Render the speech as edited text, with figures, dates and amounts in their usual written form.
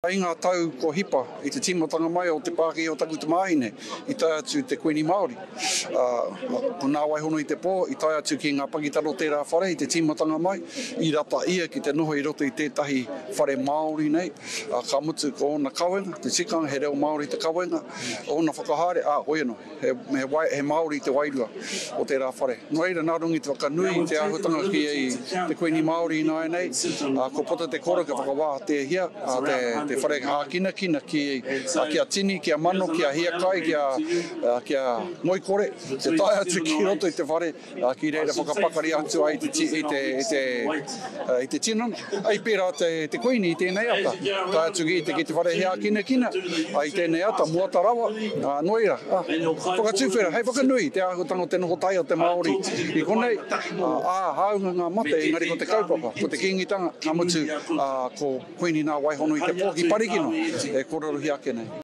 I ngā tau kua hipa, i te tīmatanga mai o te pākihi o taku tamāhine, i tae atu te Kuini Māori, ā, ko Nā Waihono i te pō, i tae atu ki ngā pakitara o tērā whare i te tīmatanga mai, i rata ia ki te noho i roto i tētahi whare Māori nei, ā, ka mutu ko ōna kawenga, te tikanga he reo Māori te kawenga, ōna whakahaere, ā, hoi anō. He, he, wai, he Māori te wairua o tērā whare. Nō reira, nā runga i te whakanui i te āhuatanga ki te Kuini Māori ināianei, ā, kua puta te koro kia whakawāteahia te, te whare hākinakina ki, ki a tini, ki a mano, ki a hiakai, ki a, ki a ngoikore, te tae atu ki roto i te whare, Ā, ki reira whakapakari atu ai i te, i te, i te, i te tinana. Ā, i pērā te, te Kuini i tēnei ata. Tae atu ki te, ki te whare hākinakina, ā, i tēnei ata, moata rawa, ā, nō reira, ā, whakatuwhera, hei whakanui i te āhuatanga o te noho tahi o te Māori i konei, ā, ā, hāunga ngā mate, engari ko te kaupapa, ko te Kīngitanga, ka mutu, ā, ko Kuini Nā Waihono i te pō ki Parikino e kōrerohia ake nei.